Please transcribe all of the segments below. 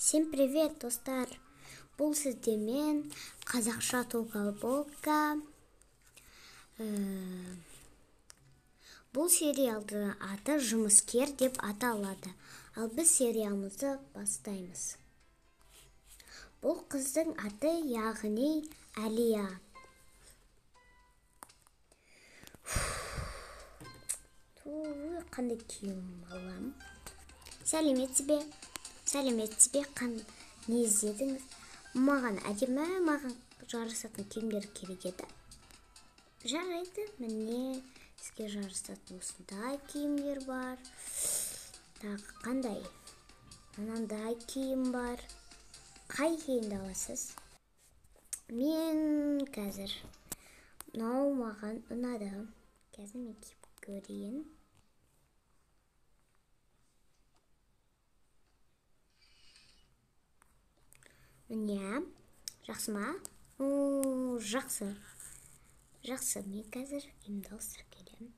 Всем привет, достар! Бұл сіздермен қазақша Тока-Бока. Бұл сериалдың аты Жұмыскер деп аталады. Ал біз сериалымызды бастаймыз. Бұл қыздың аты, яғни Әлия. Қандай киім алам? Сәлеметсіз бе? Сәлеметсіз бе? Не іздедіңіз? Маған әдемі, маған жарасатын киімдер керек еді. Жарайды, міне сізге жарасатын осындай киімдер бар. Тағы қандай? Мынандай киім бар. Қай киімді аласыз? Мен қазір мынау маған ұнады. Қазір мен киіп көрейін. Міне, жақсы ма? О, жақсы. Жақсы, мен қазір киімді ауыстырып келемін.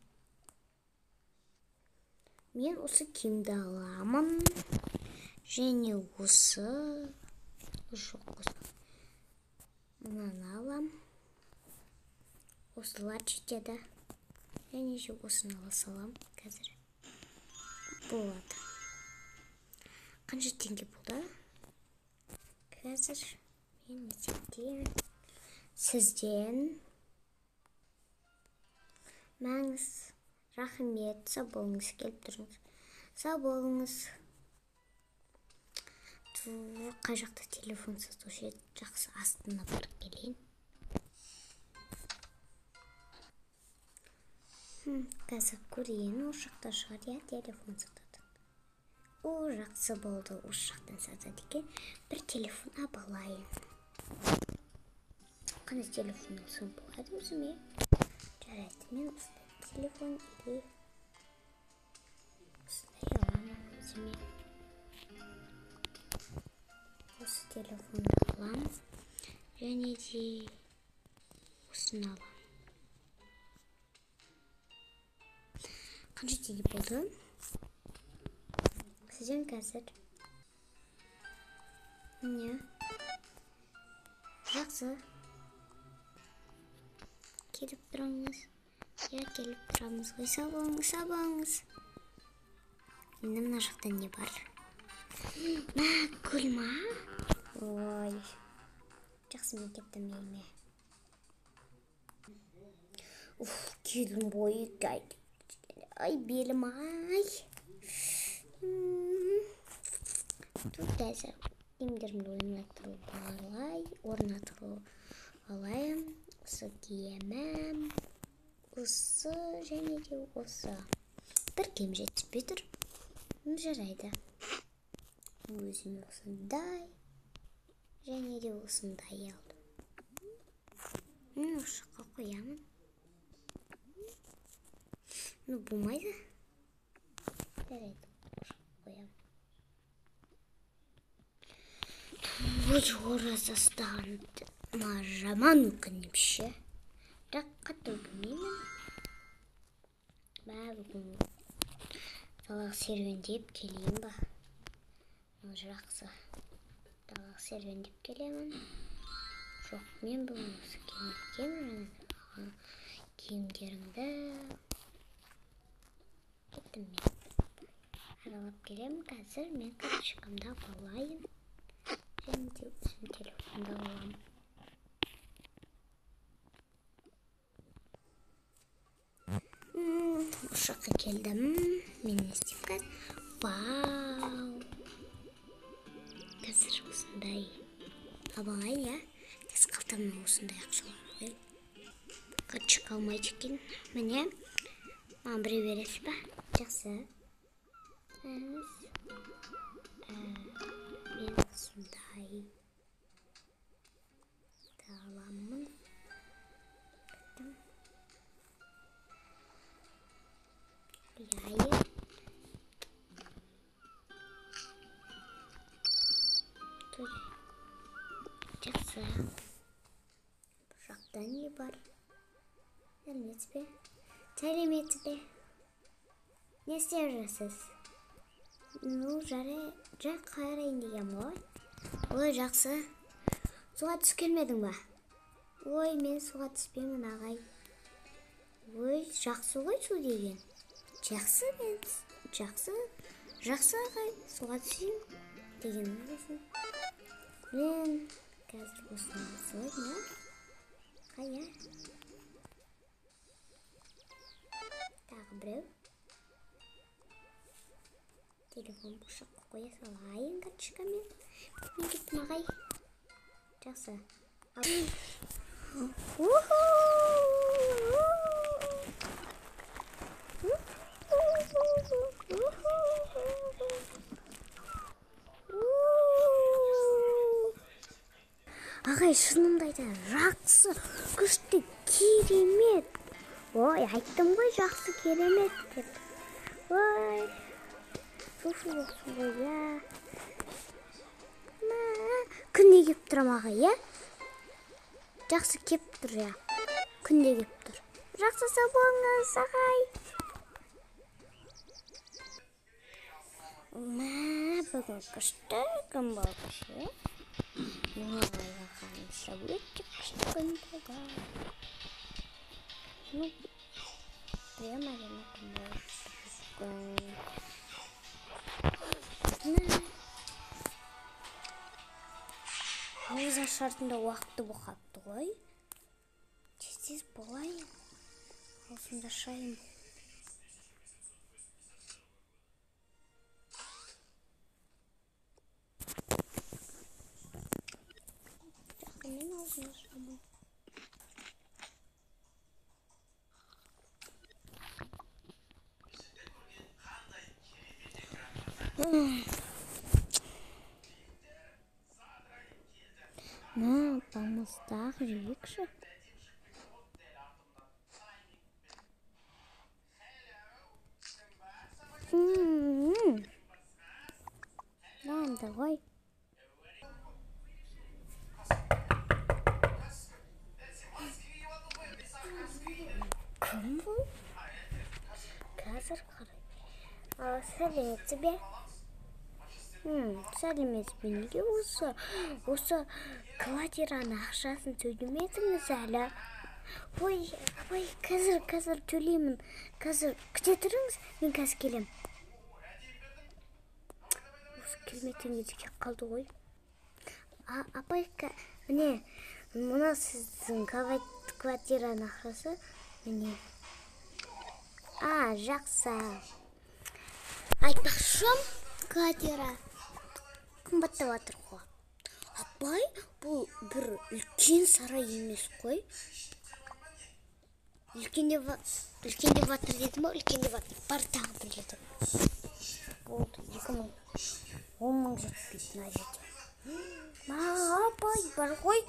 Мен осы киімді аламын. Және осы жоқ, осы. Мынаны алам. Осылар жетеді. Және же осыны ала салам қазір. Болады. Қанша теңге болды? Қазір мен есептеймін. Сізден мәңіз рахмет, сау болыңыз, келіп тұрыңыз. Сау болыңыз. Қай жақта телефон сатушы еді? Жақсы, астына барып келейін. Қазір көрейін, ол жақта шығар, иә, телефон сатады. О, жақсы болды, осы жақтан сатады екен. Бір телефон алып алайын. Қандай телефон алсам болады өзіме? Жарайды, мен осындай телефон или осындай аламын өзіме. Осы телефонды аламын. Және де осыны аламын. Қанша теңге болды? Сізден қазір. Міне. Жақсы. Келіп тұрыңыз. Иә, келіп тұрамыз ғой. Сау болыңыз, сау болыңыз. Енді мына жақта не бар? Мә, гүл ма? Ой. Жақсы, мен кеттім үйіме. Уф, келдім ғой. Ай, белім ай. Тут қазір киімдерімді орнатырып алайын. Осы киемім, осы және де осы. Бір киім жетіспей тұр. Жарайды. Өзіме осындай және де осындай алдым. Мен осы жаққа қоямын. Ну, болмайды. Жарайды, қоямын. Ой, ораза ұстағаныма жаман өкінемін ше. Бірақ қатты өкінбеймін. Бүгін далаға серуендеп келейін ба? Жақсы. Далаға серуендеп келемін. Жоқ, мен бүгін осы киімді киемін. Киімдерімді кеттім мен. Аралап келемін. Қазір мен карточкамды алып алайын. Және де өзім телефонды аламын. Осы жаққа келдім. Мен не істеймін қазір? Вау! Қазір осындай алып алайын, иә? Қазір қалтамнан осындай ақшалар алайын. Карточка алмайды екен. Міне, маған біреу бересіз ба? Жақсы. Мен осындай аламын. Қояйын. Жақсы. Бұл жақта не бар? Сәлеметсіз бе? Сәлеметсіз бе? Не істеп жүрсіз? Ну, жай қарайын деген ғой. Ой, жақсы. Суға түсіп келмедің ба? Ой, мен суға түспеймін, ағай. Ой, жақсы ғой су деген. Жақсы, мен жақсы. Жақсы, ағай, суға түсейін деген. Мен қазір осыны салайын, иә? Қая? Тағы біреу. Телефон бұл жаққа қоя салайын карточкамен. Мен кеттім, ағай. Жақсы. Ағай, шынымды айтайын, жақсы, күшті, керемет. Ой, айттым ғой, жақсы, керемет деп. Ой, су болсын ғой, иә. Күнде кеп тұрам, ағай, иә? Жақсы кеп тұр, иә. Күнде кеп тұр. Жақсы, сау болыңыз, ағай. Мә, бүгін күшті күн болды ше. Мен ойлағанымша өте күшті күн болды. Ну, прям әдемі күн болды бүгін. Ауыз ашардың да уақыты болып қалыпты ғой. Тез-тез болайын. Аузымды ашайын. Мен аузымды ашамын. Мә, балмұздақ жейікші. Дәмді ғой. Кім бұл? Қазір қарай. Сәлеметсіз бе? Сәлеметсіз бе? Неге осы квартираның ақшасын төлемедіңіз әлі? Ой, ой, қазір төлеймін. Қазір күте тұрыңыз, мен қазір келем. Осы келмейтін кезде келіп қалды ғой. Апай, міне, мына сіздің квартираның ақшасы, міне. А, жақсы. Айтпақшы, квартира қымбаттап жатыр ғой. Апай, бұл бір үлкен сарай емес қой. Үлкен деп жатыр дедім ба? Үлкен деп жатыр. Бар тағы бір жерде. Болды, 2000, 10 мың жетпейді мына жерде. Апай, бар ғой.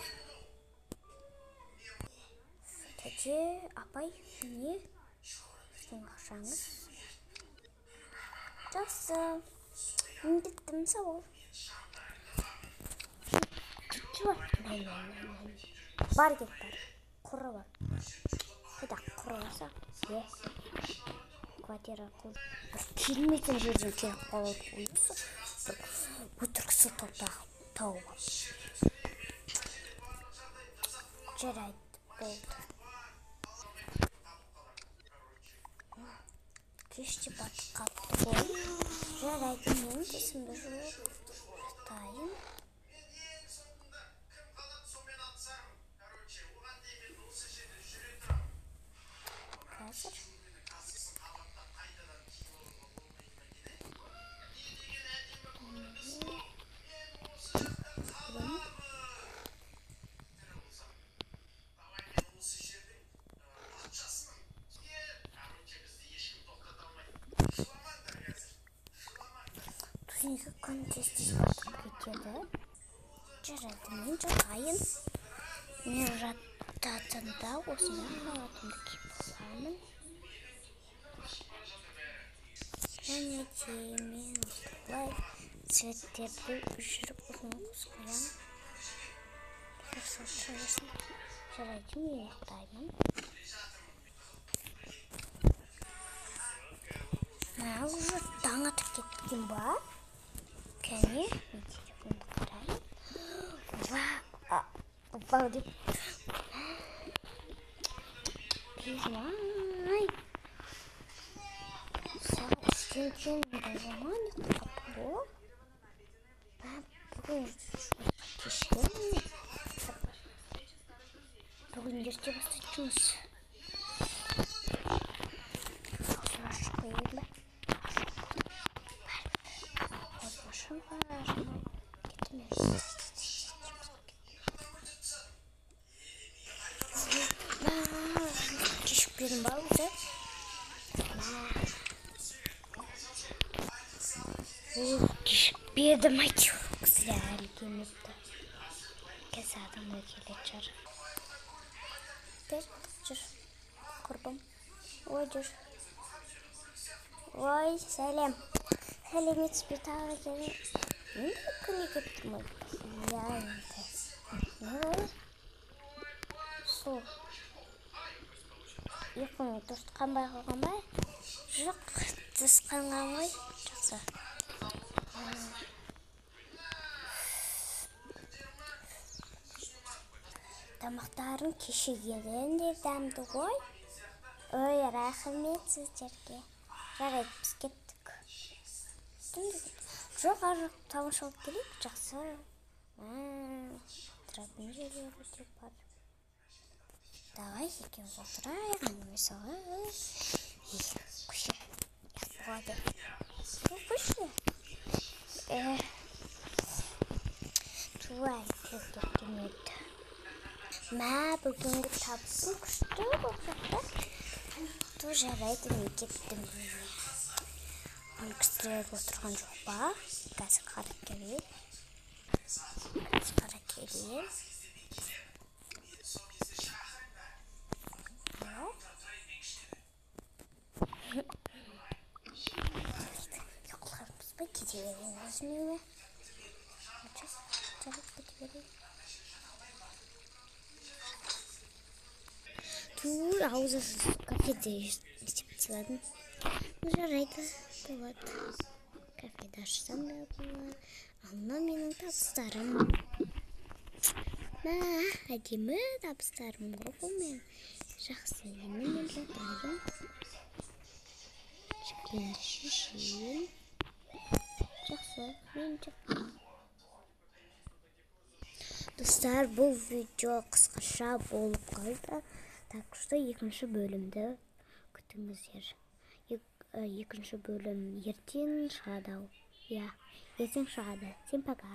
Тәте, апай, міне сіздің ақшаңыз. Жақсы. Мен кеттім, сау бол. Кетші бар. Бар кет, бар. Құры бар. Қайда құры барса? Е. Квартира қыл. Бір келмейтін жерден келіп қалады ғой. Бір өтірік сылтау тауып алып. Жарайды, болды. Кеш те батып қалыпты ғой. Жарайды, мен тісімді жуып жатайын. Қазір. Түнгі күн тез-тез батып кетеді. Жарайды, мен жатайын. Мен жататында осындай халатымды киіп аламын. Және де мен осылай цветтерді өшіріп ұзын қосып қоямын. Жақсы тұрсын. Жарайды, мен ұйықтаймын. Мә, уже таң атып кеткен. Екен ба? Кәне, мен телефонды қарайын. Вау деп. Ай. Сағат 3-тен кейін жаман ұйықтап ғой. Бүгін кешігемін. Бүгін ерте бастайды жұмыс. Аузын ашып қояйын ба? Аузын ашып ашмай кеттім мен. Кешігіп келдім ба өзі? Кешігіп едім әйтеуір. Кісілер әлі келмепті. Қазір адамдар келетін шығар. Жүр, құрбым. Ой, жүр. Ой, сәлем. Сәлеметсіз бе, тағы келін. Енді күні келіп тұрмын. Иә, енді. Не болды? Су. Ұйқың дұрыс қанбай қалған ба? Жоқ, дұрыс қанған ғой. Жақсы. Тамақтарың кешегіден де дәмді ғой. Ой, рахмет сіздерге. Жарайды, біз кеттік. Жоқ, ар жақ тамақ алып келейік. Жақсы. Тұратын жерлері де бар. Давай екеуміз отырайық, әңгіме салайық. Қойшы. Болады. Қойшы. Туа, келмеді. Мә, бүгінгі табысым күшті болып жатты. Ту, жарайды, мен кеттім. Ана кісілер отырған жоқ па? Қазір қарап келейін. Қазір қарап келейін. Ұйықтағанбыз ба? Кете берейін өзім үйіме. Жарайды, кете берейін. Тур, аузы кафеде істеп тастадым. Жарайды, болады. Кафеде ашсам да болады. Ал мынау менің табыстарым. Мә, әдемі табыстарым ғой бұл менің. Жақсы, енді мен жатайын. Шекерді шешейін. Жақсы, мен жаттым. Достар, бұл видео қысқаша болып қалды. Так что екінші бөлімді күтіңіздер. Екінші бөлім ертең шығады ау. Иә, ертең шығады. Всем пока.